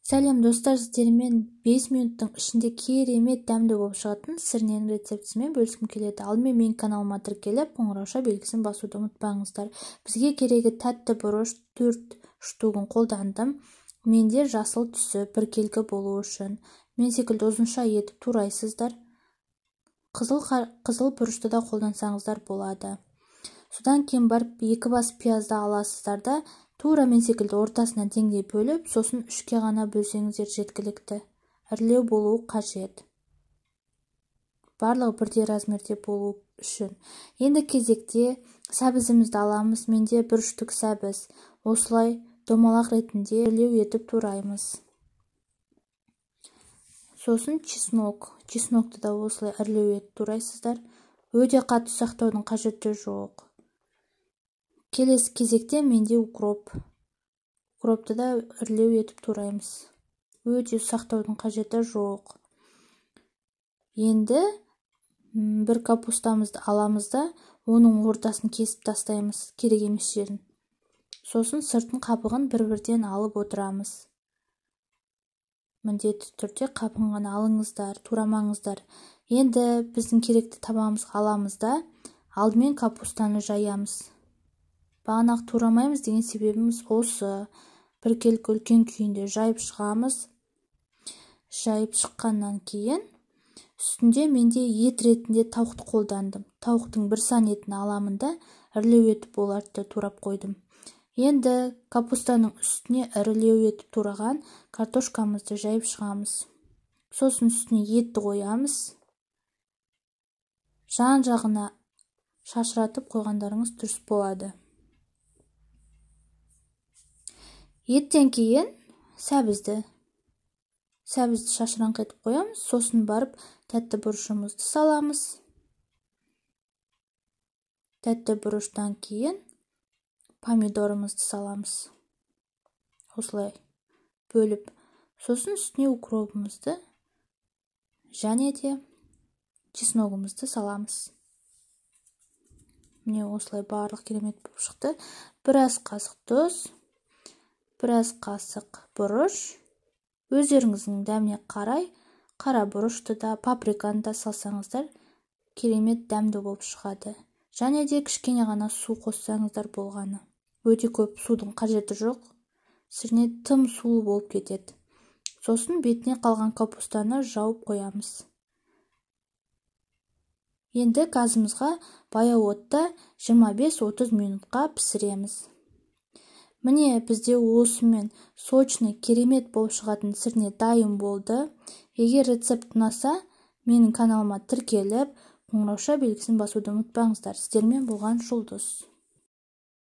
Сәлем достар, сіздермен 5 минуттың ішінде керемет дәмді болып шығатын сірненің рецептісімен бөліскім келеді. Алдымен менің каналыма тіркеліп, қоңыраушa белгісін басуды ұмытпаңыздар. Бізге керегі тәтті бұрыш 4 штугін қолдандым. Менде жасыл түсі біркелкі болу үшін. Мен секілді ұзынша етіп турайсыздар. Қызыл бұрышты да қолдансаңыздар болады. Содан кейін барып 2 бас пиязды аласыздар да, тура мен секілді ортасынан теңдей бөліп, сосын 3-ке ғана бөлсеңіздер жеткілікті. Ірілеу болуы қажет. Барлығы бірдей размерде болу үшін. Енді кезекте сәбізімізді аламыз. Менде 1 штук сәбіз. Осылай домалақ ретінде ірілеу етіп тураймыз. Сосын чеснок. Чеснокты да осылай ірілеу етіп турайсыздар. Өте қатты ұсақтаудың қажеті жоқ. Келесі кезекте менде укроп. Укропты да ірілеу етіп тураймыз. Өте ұсақтаудың қажеті жоқ. Енді бір капустамызды аламыз да, оның ортасын кесіп тастаймыз, керек емес жерін. Сосын сыртын қабығын бір-бірден алып отырамыз. Міндетті түрде қабығын ғана алыңыздар, турамаңыздар. Енді біздің керекті табағымызға аламыз да, алдымен капустаны жаямыз. Бағанағы турамаймыз деген себебіміз осы. Біркелкі үлкен күйінде жайып шығамыз. Жайып шыққаннан кейін үстінде менде ет ретінде тауықты қолдандым. Тауықтың бір сан етін аламын да, ірілеу етіп оларды турап қойдым. Енді капустаның үстіне ірілеу етіп тураған картошкамызды жайып шығамыз. Сосын үстіне етті қоямыз. Жан-жағына шашыратып қойғандарыңыз дұрыс болады. Еттен кейін сәбізді шашыраңқы етіп қоямыз. Сосын барып тәтті бұрышымызды саламыз. Тәтті бұрыштан кейін помидорымызды саламыз. Осылай бөліп, сосын үстіне укропымызды және де чесногымызды саламыз. Міне осылай барлық керемет болып шықты. Біраз қасық тұз, біраз қасық бұрыш, өздеріңіздің дәміне қарай қара бұрышты да, паприканы да салсаңыздар керемет дәмді болып шығады. Және де кішкене ғана су қоссаңыздар болғаны. Өте көп судың қажеті жоқ. Сірне тым сулы болып кетеді. Сосын бетіне қалған капустаны жауып қоямыз. Енді газымызға баяу отта 25-30 минутқа пісіреміз. Міне бізде осымен сочный, керемет болып шығатын сірне дайын болды. Егер рецепт ұнаса, менің каналыма тіркеліп, қоңырауша белгісін басуды ұмытпаңыздар. Сіздермен болған Жұлдыз.